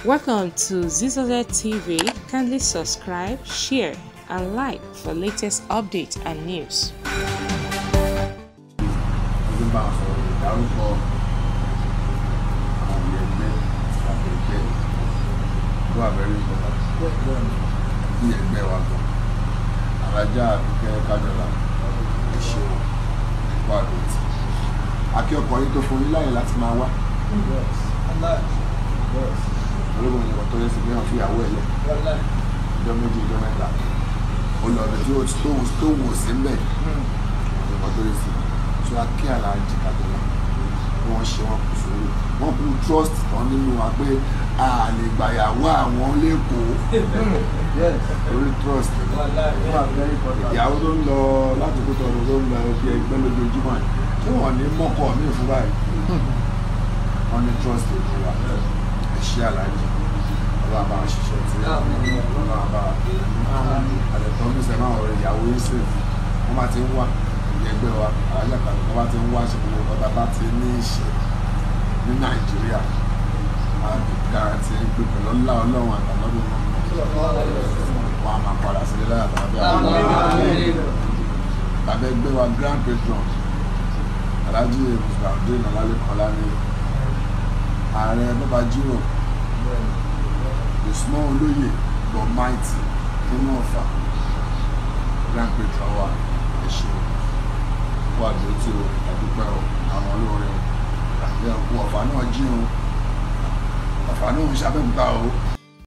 Welcome to Zizoze TV. Kindly subscribe, share, and like for latest updates and news. Ọdún bá sọ̀rọ̀ ìdárúkọ àwọn ẹgbẹ́ àti ẹgbẹ́ tó wà very important ní ẹgbẹ́ wa gan. Alájà Àbíkẹ́ Kájọlá, ẹ ṣeun ẹ̀kọ́ àdótì. Akẹ́kọ̀ọ́ yín tó fún yín láyè láti máa wá. Olóògùn ìyẹ̀wò tó yẹ sí pé wọ́n fi ìyàwó ẹ̀ lẹ̀. Ọjọ́ 2, ọjọ́ 3. Ó lọ ọdún tí ó tó wò sí mbẹ̀. Ìyẹ̀wò tó yẹ sí. So akẹ́ Aláàjì Kájọlá, wọ́n ṣe wọ́n kù sórí. Wọ́n kú trust tán nínú wa pé a lè gbàyàwó àwọn lẹ́kọ̀ọ́. Orí trust. Ìyàwó tó ń lọ láti kó tọrọ tó ń lọ bí ẹgbẹ́ lójoojúmọ́ tí wọ́n ní mọ́kọ̀ mí fún báyìí. Wọ́n ní trust nínú wa. Ẹ ṣé Aláàjì. Ọlọ́run bá ṣiṣẹ́ tí Ọlọ́run bá àdẹ̀tọ́ mi sẹ́ máa wọlé ìyàwó yín sí. Wọ́n bá ti ń wá ẹgbẹ́ wa, Alájà Kájọlá wọ́n bá ti ń wá ṣe gbogbo ọ̀tá bá ti ní í ṣe ní Nàìjíríà. A garanti pé pẹ̀lú ọlá Ọlọ́run àtàlọ́dún náà wọ́n á máa padà sílé láyà tàbí àwọn bàbá ẹgbẹ́ wa grand patron Alhaji Musbaudeen Ọlálékan Láníyì, ààrẹ bàbá Jírò, the small olóyè but mighty nínú Ọ̀fà, grand patron wa, ẹ ṣeun kó àdúró tí o àdúpẹ́ o àwọn olóore o àti ẹ̀kú Ọ̀fà náà jí o Ọ̀fà náà ń ṣàbẹ̀kúta o.